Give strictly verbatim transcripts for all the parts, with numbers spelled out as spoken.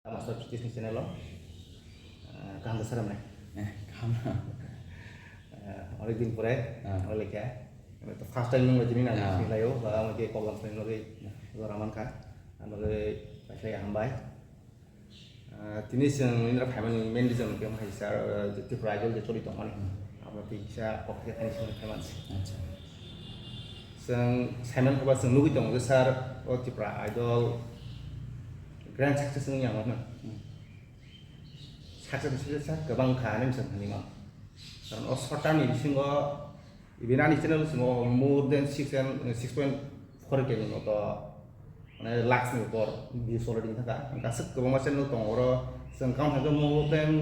Master Fitness ni channel o, ah, kaham da saram nai. Eh, kaham. Ah, onek din pore, ah, onek khe. Ami to first time nung lagi ni nang, ah, sini layo, ba onek khe program sini lagi, ah, do raman kha. Ano lagi paisa ya hambai. Ah, tini chwng nini rok phaimani main reason khe hai sir, ah, Tripura Idol je choli tongmani. Hmm. Abo tei kisa kok khe thani sini phaiman. Acha. Chwng saiman khe ba chwng nugui tongo je sir, o Tripura Idol grand success wngya wngma. Hmm. Success, success kwbang kha hinwi chwng thani man. Karon o short term ni bisingo, even ani channel bisingo more than six and, six point four K ni moto, mane, lakhs ni upor views already wngkha. Aswk kwbangma channel tongo, oro chwng count khaikhe more than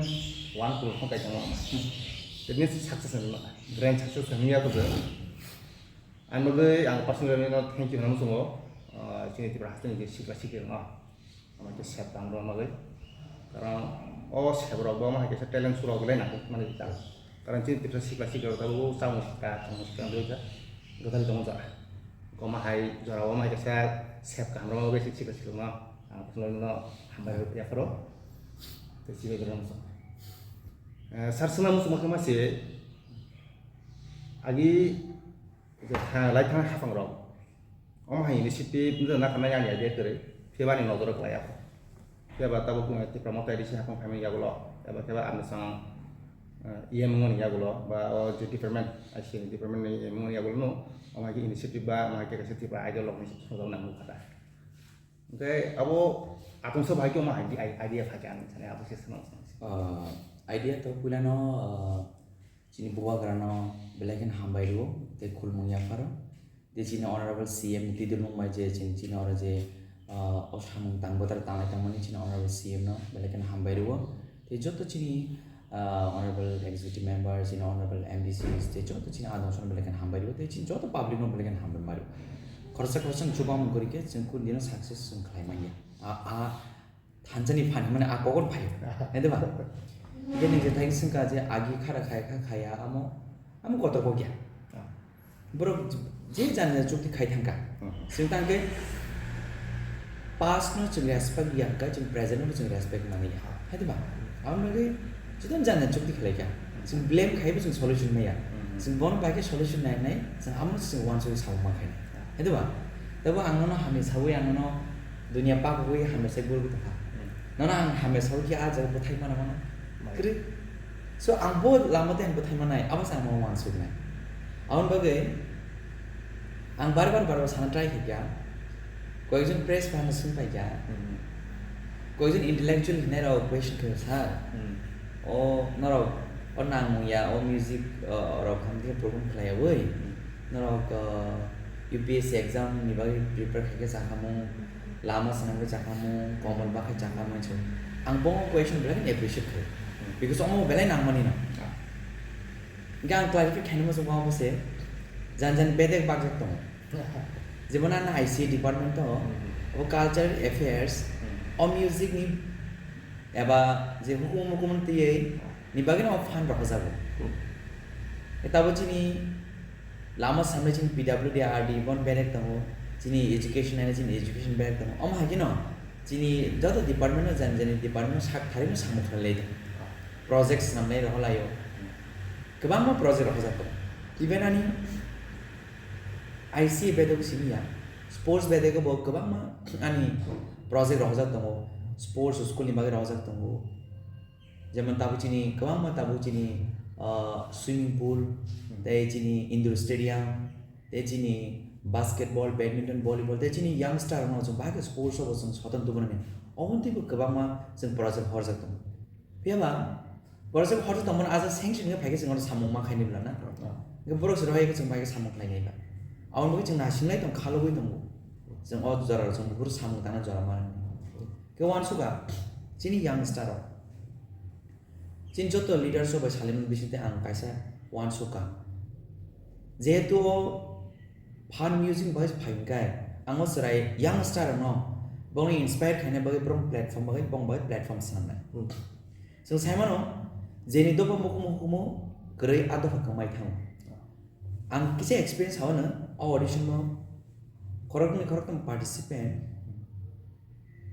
one crore thang kai tongo. That means success wngma, grand success wngya to je. Ang bagwi ang personally no thank you hwnwi muchungo, ah, chini Tripura hasteni je sikla sikirokno. Omo khe sep tang rw bagwi. Karon o sep rok bo omo hai kaisa talent surok belai nang mani ta. Karon chini Tripura sikla sikla rok tabuk chamung sikla, chamung sikla wngwi kha. Gathali tongma jora. Omo hai jora omo hai kaisa sep kaham rw bagwi sikla sikla no. Ang personally no hambai yapharo. Tei sibai belai muchung. Eh, sar swnam muchung khe ma se agi Je tha-, lai thang hapang rok. Omo hai initiative wngkha na kha nai ani idea kwrwi. Phiya ba ani nojoro kwlai ya. Phiya ba tabuk, eh, Tipra Motha A D C hapang phaimani yagulo. Eba khe ba ani chwng, eh, E M wngmani yagulo. Ba o je department, I C ni department ni E M wngmani yagulo no. Omo hai khe initiative ba, omo hai khe kaisa Tipra Idol rok ni sojak nang nukha da. Hwnkhe abo atungsa bahai khe omo hai di-, idea phai khe ang sani abo se swnam swnam se. Ah, idea to puila no, ah, Chini bubagrano belai kheno hambai rwo tei khulumung yapharo. Tei chini Honorable C M ni twi dulmung bai je chini, chini oro je, ah, o samung tang bwtaro tanglai tongmani chini Honorable C M no belai kheno hambai rwo. Tei joto chini, ah, Honorable Executive Member, chini Honorable M D Cs tei joto chini adong sono belai kheno hambai rwo. Tei chini joto public no belai kheno hambai ma rwo. Khoroksa khoroksa ni chubamung kwrwi khe chwng kunu dino success chwng khlai manya. A, a, Thansa ni phan hwnmani a kokon phaio, hai de ba? Hingke nini je thai swngkha je agi khara khai kha khaya amo, amo kotor kok ya. Ah. Borok je jani jani chukti khai thangkha. Hmm. Chwng tangkhe past no chwng respect ya kha, chwng present no chwng respect mani ya. Hai de ba? Amo bagwi chwng jani jani chukti khlai kha. Chwng blame khaibo chwng solution maya. Hmm. Chwng bono bai khe solution nai nai, chwng amo chwng uansugwi samung ma khainai. Hai de ba? Tebo ang nono hamya sawi ang nono Dunia pagwi hamya sai gurwi tongkha. Hmm. Nono ang hamya sawi khe ah jaga bwthai mana mano. Mai. Kwrwi. So ang bo lama tei ang bwthai manai, abo se ang mano uansuknai. Aboni bagwi ang bar bar bar bar sana try khaikha. Koyekjon press fan swng paikha. Hmm. Koyekjon intellectual hinai rok question khaio, "Sir, hmm, o norok o nangmung ya, o music, o, rok hamya khe perform khlaiyawi?" Hmm. Norok, uh, U P S C exam ni bagwi prepare khaikhe chakhamung, lama swnamwi chakhamung, kombol bakhe chakhamung hinwi. Ang bo question belai kheno appreciate khaio. Hmm. Because omo belai nangmani no. Ah. Hingke ang clarify khaina muchungo omo se, jani jani bedek bakjak tongo. Jemon ano I C A department tongo, hmm, obo cultural affairs, hmm, o music ni eba je hukumu mukumu twiwi ni bagwi no o fund rohorjago. Hmm. Tabo chini Lama samle chini P W D R D bon berek tongo, chini education ane chini education berek tongo. Omo hai kheno chini joto department no jani jani department no sak thari no samung khlai lai tongo. Project swnam nai rohor lai o. Kwbangma project rohorjak tongo. Even ani I C A bedek simi ya, sports bedek bo kwbangma ani project rohorjak tongo. Sports school ni bagwi rohorjak tongo. Jemon tabuk chini kwbangma tabuk chini, ah, swimming pool, hmm, tei chini indoor stadium, tei chini basketball, badminton, volleyball, tei chini youngster rokno chwng bahai khe sports o bo chwng soton tubunani. Oboni teibo kwbangma chwng project horjak tongo. Phiya ba project horjak tongmani aswk sanction khe phaikhe chwng oro samung ma khainai bwla na? Ah. Hwnkhe borok se rohor khe chwng bahai khe samung khlainai ba. Aboni bagwi chwng naising lai tong, khalogwi tongo. Chwng o jora chwng buphuru samung tangna jora manani. Khe uansukha, chini youngster rok, chini joto leaders rok bai salimani bisingtwi ang kaisa uansukha. Jehetu o fun music bai phai hwnkhe, ang o chwrai youngster rokno bongni inspire khaina bagwi borok platform bagwi, bong bai platform swnamnai. Hmm. Chwng sai mano, jeni dopha mukumu hukumu kwrwi a dopha kwmai thango. Ang kisa experience hao no, o audition o khoroknwi khoroktham participant,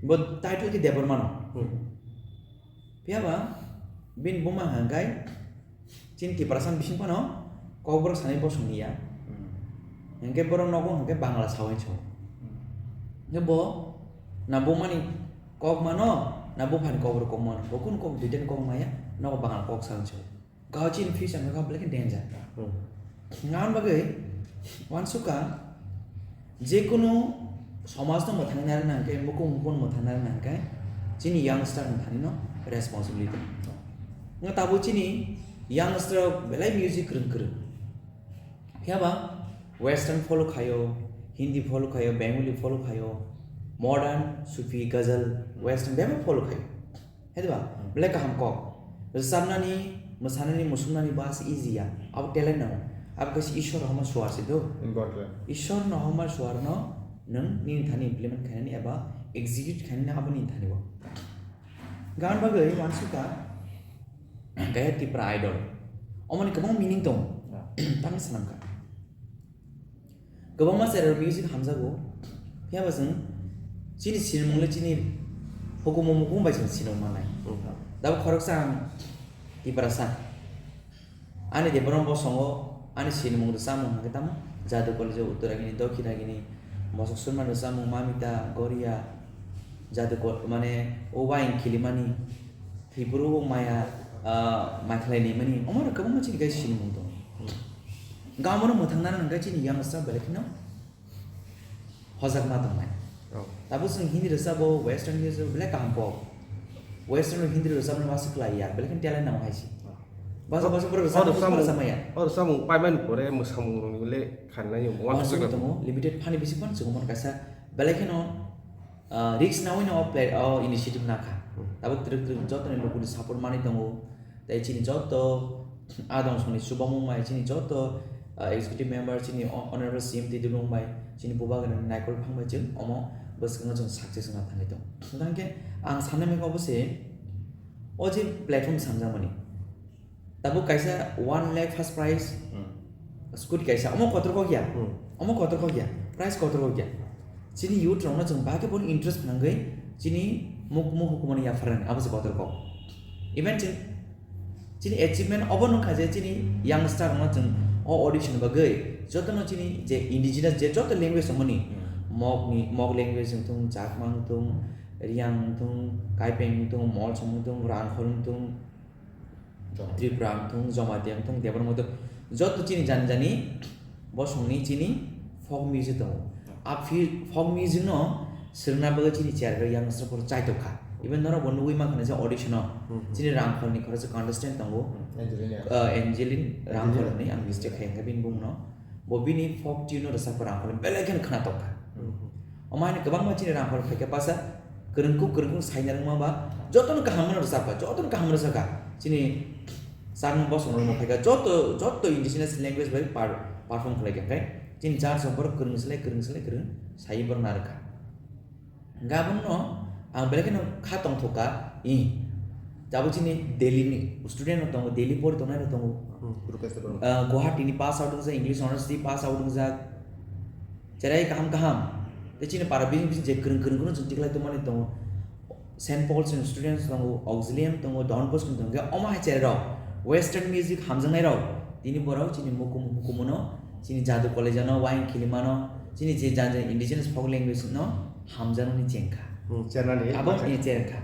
bo title khe Debbarma no. Phiya ba bini buma hwnka khe chini Tiprasa bising phano Kokborok sanai bosong ya. Hwnkhe borok nogo hwnkhe Bangla sawi so. Hwnkhe bo na bumani kok mano, na buphani Kokborok kok mano. Bo kunu kok duitani kok maya, nogo Bangla kok sawi so. Gao chini future no kha belai khe danger. Nga bagwi wansukha, jekunu somajno mwthangna rwna hwnkhe, mukung mukung mwthangna rwna hwnkhe, chini youngster ni thani no responsibility. Nga tabuk chini youngster rok belai music kwrwng kwrwng. Phiya ba western follow khaio, Hindi follow khaio, Bengali follow khaio, modern, Sufi, ghazal, western bebak follow khaio. Hai diba? Belai kaham kok. Rwchapnani, mwsanani, musungnani bo asa easy ya. Abo talent nango. Abo kaisa Ishwar no homa suar se do. Ishwar no homa suar no nwng nini thani implement khainani eba execute khainani abo nini thani bo. Gan bagwi wansukha, Gaya Tipra Idol. Omoni kwbang meaning tongo. Tangwi swnamkha. Kwbangma chera music hamjago, phiya ba chwng chini sinimung le chini hukumu mukumu bai chwng sinimung manai. Tabuk khoroksa ang Tiprasa. Ani Debbarma bosongo ani sinimung rwchapmung hwnkhe tamo Jadu College o Uttaragini, Dokhinagini, Mosok Surma rwchapmung Mamita, Goria, Jadu Kol-, mane o wayang khilimani, Tripura o maya, ah, maikhlai naimani, omo rok kwbangma chini gai sinimung tongo. Hwnkhe omono mwthangna nang khe chini youngster belai kheno hojakma tongnai. Tabuk chwng Hindi rwchapbo, western music belai kaham pop. Western Hindi rwchapno ma swklai ya, belai kheno talent nango hai se. Basa basa borok rwchapma ya. O rwchapmung paimani pore mwsamung rokni le khainai. Wansuk tongo, limited phani bising phano chwng omono kaisa belai kheno, ah, risk nawi no o play, o initiative nakha. Tabuk twrwk twrwk jotoni lukuni support manwi tongo. Tei chini joto adong songni chubamung bai chini joto, ah, executive member chini o-, honorable C M Twidurum bai chini bubagrani naikol phang bai chwng omo bwskango chwng success wngna thangwi tongo. Hwnkhe ang sanai mankha obo se o je platform sanjakmani tabuk kaisa one lakh first prize, scooty kaisa, omo kotor kok ya, omo kotor kok ya, prize kotor kok ya. Chini youth rokno chwng bahai khe bono interest phnangwi chini muk-, mukhukumani yapharnani abo se kotor kok. Even chwng chini achievement obo nukha je chini youngster rokno chwng o audition bagwi jotono chini je indigenous je joto language tongmani, Mokni, Mok language wngthung, Chakma wngthung, Riang wngthung, Kaipeng wngthung, Molsom wngthung, Rangkhol wngthung, Tripura wngthung, Jamatia wngthung, Debbarma wngthung, joto chini jani jani bosongni chini folk music tongo. A fi-, folk music no swrwngna bagwi chini chair khe youngster phuru chaitok kha. Even norok bo nugwi mankha je audition o chini Rangkholni khoroksa contestant tongo. Angelina. Ah, Angeline Rangkhol hinwi ang mistake khai kha bini bumung no. Bo bini folk tune no rwchapkha Rangkhol belai kheno khwnatok kha. Omo haino kwbangma chini Rangkhol phaikha basa kwrwngkuk kwrwngkuk saina rwngma ba jotono kaham no rwchapkha, jotono kaham rwchapkha. Chini Chakma bosong rok no phaikha joto, joto indigenous language bai par-, perform khlai kha khe chini jat rok borok kwrwng slai kwrwng slai kwrwng sai borok narwkha. Hwnkhe abono ang belai kheno kha tongthok kha, i. Tabuk chini Delhi ni student rok tongo, Delhi pori tongnai rok tongo. Ah, Guwahati ni pass out wngjak, English honours ni pass out wngjak. Cherai kaham kaham. Tei chini para bini bisi je kwrwng kwrwng kwrwng chwng tikhlai tongmani tongo. Saint Paul's ni students tongo, Auxilium tongo, Don Bosco tongo. Hwnkhe omo hai cherai rok, western music hamjaknai rok, tini borok chini mukum-, mukumuno, chini Jadu College no, wayang khilimano, chini je jani jani indigenous folk language no hamjaknani chengkha. Abo ni chengkha.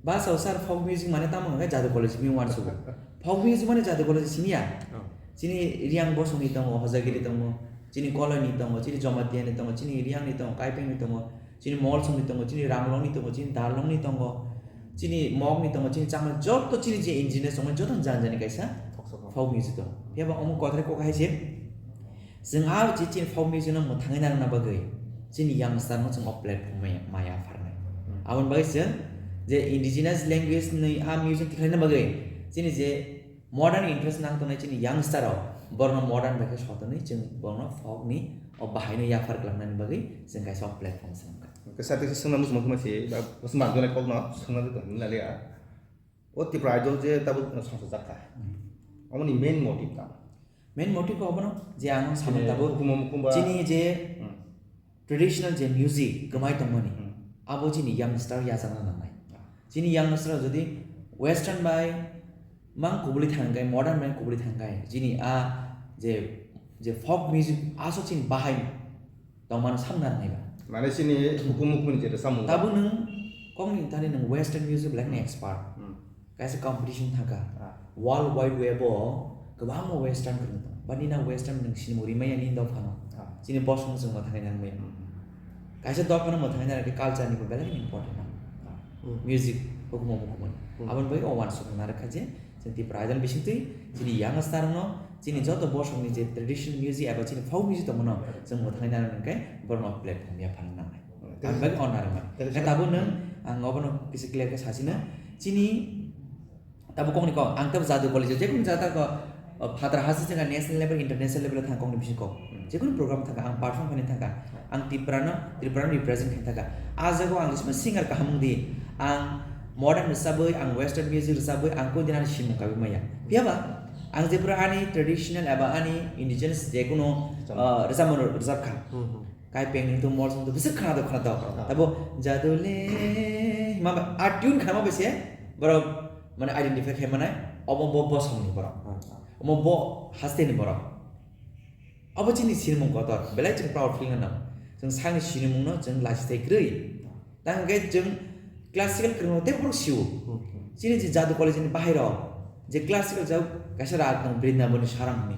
Basa o sir, folk music mane tamo hwnkhe Jadu College ni uansugo. Folk music mane Jadu College siniya. Chini Riang Bosongni tongo, Hojagiri tongo, chini Koloini tongo, chini Jomatiani tongo, chini Riangni tongo, Kaipengni tongo, chini Molsomni tongo, chini Ranglongni tongo, chini Darlongni tongo, chini Mokni tongo, chini Chakma, joto chini je indigenous tongo, joto jani jani kaisa folk music tongo. Phiya ba omo kothai kok hai se, chwng a je chini folk music no mwthangwi narwkna bagwi chini youngster no chwng o platform maya, maya pharnai. Aboni bagwi chwng je indigenous language ni a music tikhlaina bagwi chini je modern interest nang tongnai chini youngster rok, borokno modern bai khe sotonwi chwng borokno folk ni o bahai no yaphar kwlangnani bagwi chwng kaisa o platform se mankha. Kisa tisa swngna muchung muchung se ba muchung manjone kokno swngna de tong naliya. O Tipra Idol je tabuk songsa jakha. Omoni main motive tamo? Main motive abono je ang samung tabuk hukumu mukumba chini je traditional je music kwmai tongmani, abo chini youngster yajakna nangnai. Chini youngster rok jodi western bai mang kubuli thangkai, modern bai kubuli thangkai, chini a je, je folk music aso chini bahai tongmani samna rwnai ba. Mane chini hukumu hukumuni je samung. Tabuk nwng kokni thani nwng western music belai kheno expert. Hmm. Kaisa competition thangkha. Ah. World Wide Web o kwbangma western kwrwng tongo. Ba nini western nwng sinimung rimaya nini dophano. Ah. Chini bosong chwng mwthangwi nangmaya. Hmm. Kaisa dophano mwthangwi nangkhe culture ni bo belai kheno important nang. Ah. Hmm. Music hukumu hukumuni. Hmm. Aboni bagwi o uansukmung narwkha je chwng Tipra Idol bisingtwi chini youngster no, chini joto bosongni je traditional music eba chini folk music tongmano chwng mwthangwi nangkha hwnkhe borokno platform yapharna nangnai. Hmm. Ang bagwi o narwkmani. Tei Khe tabuk nwng ang obono kisa clear khe sachino. Chini tabuk kokni kok, ang tabuk Jadu College o jekunu jata ko, o, phataro hasteni thangkha national level, international level o thang kokni bising kok. Hmm. Jekunu program thangkha, ang perform khainani thangkha. Ang Tripura no, Tripura no represent khainani thangkha. A jaga o ang jesima singer kaham wng di, ang modern rwchabwi, ang western music rwchabwi, ang koi din ani simung kabi maya. Phiya ba, ang jepra ani traditional eba ani indigenous jekunu, Rwchapmung. O, rwchapmung rwchapkha. Hmm, hmm. Kai peng ni tu mol song tu bisi khana do, khana do. Ah. Tabo jadu le, ma ba, a tune khana ma bisi, borok mane identify khai manai, obo bo, bo song ni borok. Ah, ah. Omo bo haste ni borok. Obo chini sinimung kotor, belai chwng proud feel nang. Chwng sani sinimung no chwng lachi thai kwrwi. Tang hwnkhe chwng classical kwrwngno tei borok sio. Hmm, hmm. Chini je Jadu College ni bahai rok, je classical jao kaisa rag tong Brindaban ni Sarang hwnwi.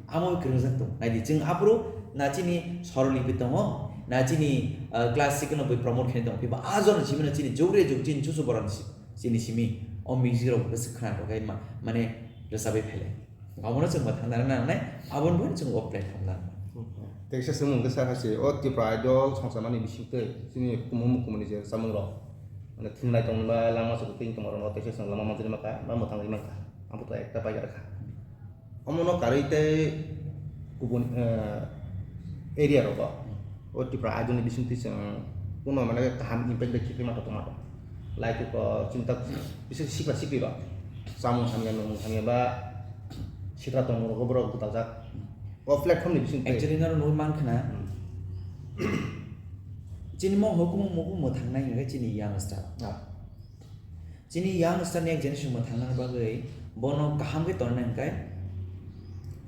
Amo kwrwngjak tong. Naidi chwng aphuru na chini swarolipi tongo, na chini, ah, classical no bui promote khainai tongo. Phiba a jora simi no chini jogre jog chini chuchu borok ni si-, chini simi o music rok bwswk khna rok khai ma-, mane rwchabwi phailai. Omono chwng bo thangna nangnai, aboni bagwi chwng o platform nangnai. Teisa swngmung khe sakha se, o Tripura Idol songchamani bisingtwi chini hukumu mukumuni je chamung rok, mane thumnai tongba lama chukutwi tongma rok teisa chwng lama manjani mankha, ba mwthangwi mankha, abo to ekta paikha rwkha. Omono karwi tei kubun, eh, area rogo, o Tripura Idol ni bisingtwi chwng kuno mane kaham impact bai khiklima tongma rok. Like ko chini tak bisa sikla sikli rok. Samung hamya nung hamya ba sitra tongmung rogo borok gwtaljak. O platform ni bising twi. Actually, noro nugwi mankha na. Hmm. Chini mo hukumu mukumu thangnai hwnkhe chini youngster. Ah. Chini youngster ni ek generation bo thangnani bagwi bono kaham khe tongnai hwnkhe,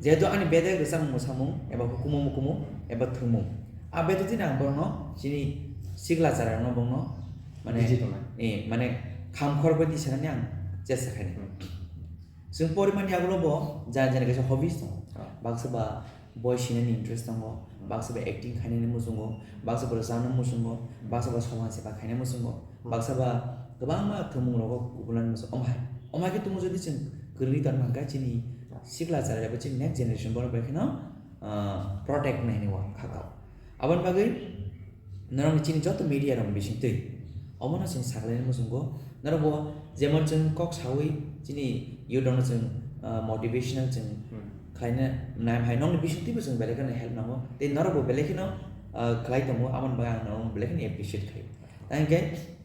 jehetu ani bedek rwchapmung mwsamung eba hukumu mukumu eba thwngmung, a bedek twi ang borokno chini sikla chara rokno bongno mane, Biji tongnai. Eh, mane kham khorokbai twi sanani ang chesta khainai. Hmm. Chwng porimani yagulo bo jani jani kaisa hobbies tongo. Ah. Baksa ba boi sinani interest tongo, hmm, baksa ba acting khainani muchungo, baksa ba rwchapna muchungo, hmm, baksa ba somaj seba khaina muchungo, hmm, baksa ba kwbangma thwngmung rogo kubulani muchungo. Omo hai, omo hai khe tumo jodi chwng kwrwngwi tongma hwnkhe chini, ah, sikla chara eba chini next generation borok bai kheno, ah, protect nai hinwi uansukha. Aboni bagwi norokni chini joto media rokni bisingtwi omono chwng sakhlaina muchungo. Norok bo jemon chwng kok sawi chini youth rokno chwng, ah, motivational chwng, hmm, khlaina nai hai nokni bisingtwi bo chwng belai kheno help nango. Tei norok bo belai kheno, ah, khlai tongo, aboni bagwi ang norokno belai kheno appreciate khlaio. Tei hwnkhe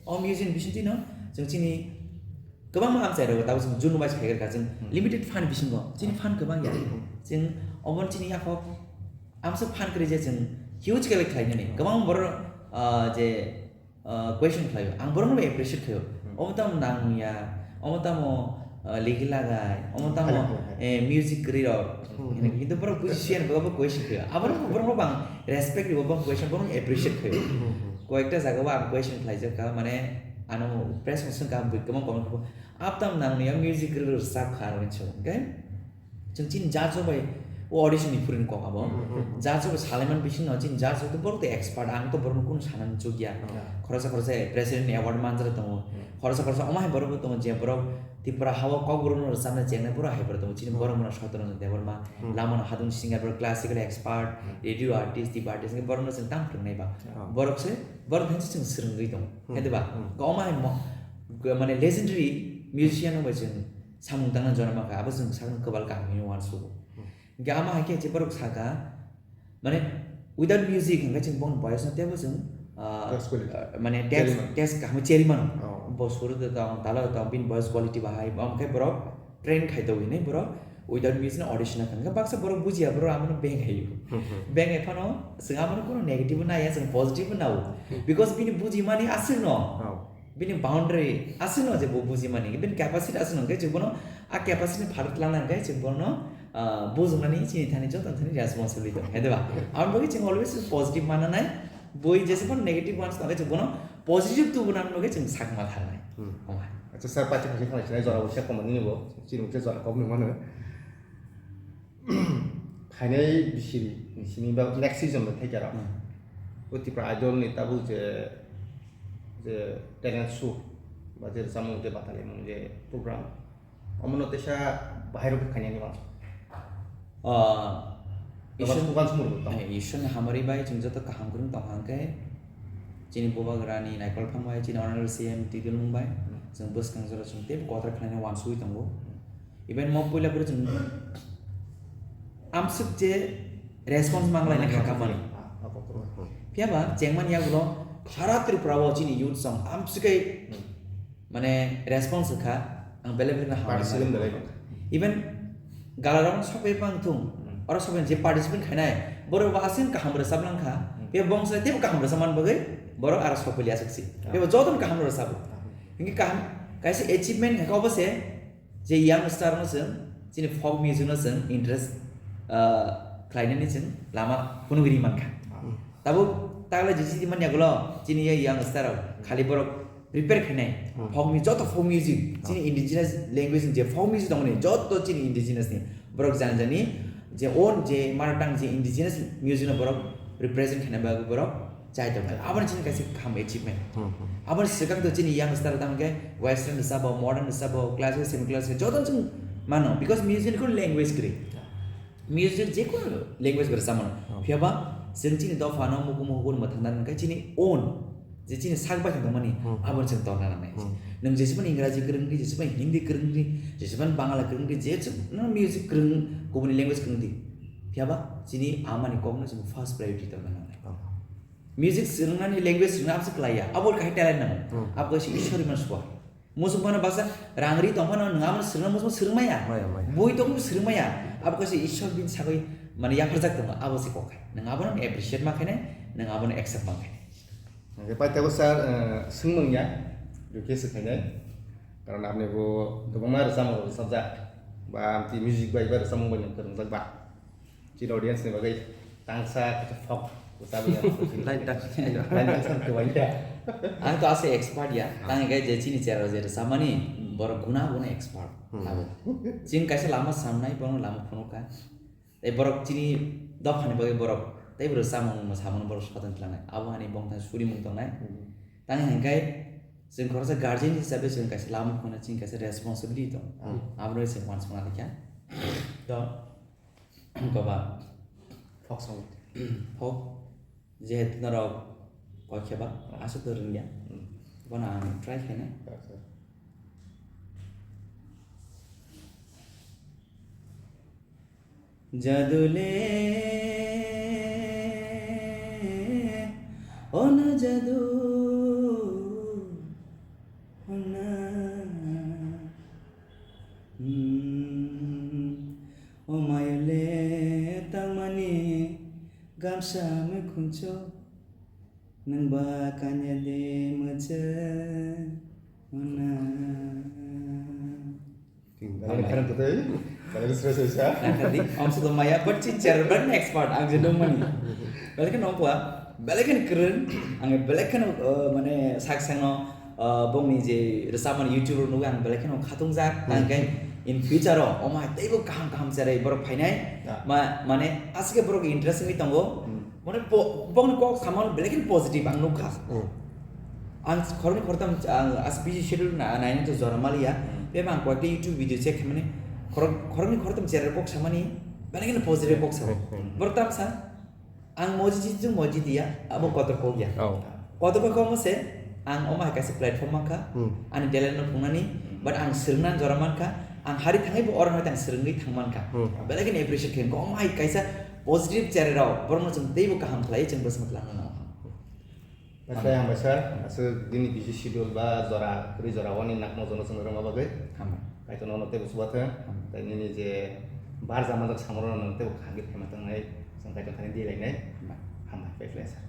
o music ni bisingtwi no chwng chini kwbangma amchai rok tabuk chwng June wise khai kha chwng, hmm, limited fund bisingo chini fund kwbang ya. Hmm. Chwng obo chini yakhok amsa fund kwrwi je chwng huge khe khlainani. Hmm. Kwbang borok, ah, je, ah, question khlaio. Ang borokno appreciate khlaio. Hmm. Omo tamo nangya, omo tamo, ah, ligi lagai, omo tamo, hai, hai, hai, eh, music kwrwi rok. Hmm. Hinwi kintu borok buji siyan borok bo question khlaio. Aborok borok bo ang respect ribo, bo question borok appreciate khlaio. Hmm, hmm. Koyekta jaga o ang question khlaijak ka, mane ano press conference ka bui kwbang kwbang khe bo, "Aptam nangni ya music rwchap kha," hinwi song, okay? Chwng chini judge rok bai o audition ni phuruni kok abo. Hmm, hmm, hmm. Judge rok bai salaimani bisingno chini judge rok to borok to expert, ang to borokno kunu sanani chukya. Hmm. Khoroksa khoroksa president ni award manjak tongo. Hmm. Khoroksa khoroksa omo hai borok bo tongo je borok Tripura ha o Kokborok no rwchapna chengnai borok hai borok tongo. Chini, hmm, borok mano Satyananda Debbarma, hmm, lama no hadung singer, borok classical expert, hmm, radio artist, tip artist, borok no chwng tamo phwrwngnai ba. Hmm. Borok se, borok hai se chwng swrwngwi tongo. Hmm. Hai de ba? Hmm. Omo hai mo-, mane legendary musician rok bai chwng samung tangna jora mankha, abo chwng sakno kwbal kaham hinwi uansugo. Hmm. Hingke ama hai khe je borok saka, mane, without music hingke chwng boni voice no tebo chwng, ah, taste quality. Ah, mane, taste, cherry mano. Taste kaham cherry mano. Oh. Bo suru de tong, tala de tong, bini voice quality bahai, bo hingke borok train khai tongwi hinwi borok without music no audition kha, hingke baksa borok bujiya borok amo no beng hai. Hmm, hmm. Beng hai phano chwng amo no kuno negative naiya, chwng positive nao. Hmm. Because bini bujimani aswk no. Oh. Bini boundary aswkno je bo bujimani, bini capacity aswkno hwnkhe chwng bono a capacity ni phatar twlangna hwnkhe chwng bono, ah, bujuknani chini thani joto thani responsibility tong, hai diba? Aboni bagwi chwng always positive mananai, bui jesa phano negative ones tongkhe chwng bono positive tubunani bagwi chwng sakma tharnai. Hmm. Omo hai. Acha sir, paithak khe khanai sinai jora bo se komani ni bo, chini bo se jora kok ni mano. Phainai bisiri ni simi ba next season bai thaikhe rok. Hmm. O Tipra Idol ni tabuk je, je talent show ba je rwchapmung je batali mung je program. Omono teisa bahai rok khainani ma. Ah, Ishan, Ishan, eh, Ishan hamari bai chwng joto kaham kwrwng tong hang khe chini bubagrani naikol phang bai chini honorable C M Tuidulmung bai Hmm. chwng bwskang jora chwng teibo kotor khlaina wansugwi tongo. Hmm. Even mo puila bwrwi chwng amswk je response manglaina kha kamani. Ah, ah, ah, ah. Phiya ba chengmani yagulo sara Tripura o chini youth song amswk kai Hmm. mane response kha ang belai belai no hambai Participant mano. Belai no. Even galarok sokwe pang thung Hmm. oro sokwe je participant khainai borok bo aswk kaham rwchap lang kha. Hmm. Phiya bongsa teibo kaham rwchap man bagwi borok aro sokwe liya swk si. Ah. Phiya bo jotono kaham rwchap bo. Ah. Hingke kaham kaisa achievement kha obo se. Je young star no chwng, chini folk music no chwng interest, ah, khlainani chwng lama phunugwi ri mankha. Hmm. Tabuk tagle jisi di manya gulo, chini ye young star rok khali borok prepare khainai. Hmm. Folk mu-, joto folk music, chini Hmm. indigenous language ni je folk music tongmani, joto chini indigenous ni. Borok jani jani je own je mother tongue je indigenous music no borok represent khaina bagwi borok chai tongkha. Aboni chini kaisa kaham achievement. Hmm, hmm. Aboni swkang to chini young star tamo khe western rwchapbo, modern rwchapbo, classical, semi classical joto chwng mano because music ni kunu language kwrwi. Music je kunu language bai rwchapmano. Hmm. Phiya ba chwng chini dopha no mukumu hukun mwthangna hwnkhe chini own je chini sak bai tongmani Hmm. aboni chwng torna nangnai. Hmm. Nwng jesubani Engraji kwrwng di, jesubani Hindi kwrwng di, jesubani Bangla kwrwng di, je chwng no music kwrwng kubuni language kwrwng di. Phiya ba chini amani kokno chwng first priority torna nangnai. Hmm. Music swrwngnani language swrwngna abose kwlaiya, abo kaisa talent nango. Hmm. Abo kaisa Ishwar ni mansuwa. Musuk phano baksa rang ri tong phano nwng abono swrwngna musuk swrwng maya. Maya, maya. Bui tong swrwng maya. Abo kaisa Ishwar bini sagwi mane yapharjak tongo, abo se kok hai. Nwng abono appreciate ma khainai, nwng abono accept ma khainai. Hingke paithago sir, eh, swngmung ya, request khainai. Karon apni bo kwbangma rwchapmung rok rwchapjak. Ba amtwi music bai ba rwchapmung bai nwng kwrwngjak ba. Chini audience ni bagwi tangsa kaisa folk rwchapya. Line tangsa. Line tangsa kwbangya. Ang to ase expert ya. Ah. Tang hinkhe je chini chera je rwchapmani borok guna guna expert Hmm. labo. Chini kaisa lama samnai bono lama phunukha. Tei borok chini dophani bagwi borok tei borok chamung samun borok soton tlangnai. Abo hani bongthang surimung tongnai. Hmm. Tang hinkhe chwng khoroksa guardian hisabe chwng kaisa lama phunukna chini kaisa responsibility tongo. Hmm. Abono chwng uansukna liya. To Goba. Folk song. Folk. Jehetu norok koi kheba, aswk to rwngya. Hmm. Bono ang try khainai. Acha. Jadu le, o na jadu, o na. Hmm, o mayo le tangmani gamsa mui khuncho, nwng ba kanya de mwchang ona. Belai kheno kwtwi, belai sre sre sa. Nangkha di, ang sudo maya, but chin chair, but expert, ang je nung mani. Belai kheno nongkha, belai kheno kwrwng, ang belai kheno, uh, mane sak sakno, uh, bongni je rwchapmani YouTube rok nugwi ang belai kheno khatungjak, Hmm. ang khe in future o, omo hai teibo kaham kaham cherai borok phainai, Ya. ma-, mane aswk khe borok interest wngwi tongo, Hmm. Mane po-, bongni kok samano belai kheno positive ang nukha. Hmm. Ang khoroknwi khoroktham ang as busy schedule na nainani to jora maliya. Hmm. Tei ang koyekta YouTube video check khaimani khorok-, khoroknwi khoroktham chera kok samani belai kheno positive kok samo. Hmm, hmm. Borok tam sa ang moji chiji moji diya abo kotor kok ya. Oh. Kotor kok kok se ang omo hai kaisa platform mankha. Hmm. Ani talent no phungnani, but ang swrwngna jora mankha. Ang hari thangwi bo oro hai tang swrwngwi thang mankha. Hmm. Belai kheno appreciate khe omo hai kaisa positive chera rok, borokno chwng teibo kaham khlai, chwng bwswk lang nang. Belai hambai sir, aswk bini busy schedule ba jora, kwrwi jora, oni nakmo jono chwng rwma bagwi. Hambai. Kaitor nono teibo chubathwng, Hambai. Tei nini je barja manjak samung rokno nwng teibo kaham khe phaima tongnai, chwng Kaitor thani di lainai. Hambai. Hambai, belai belai sir.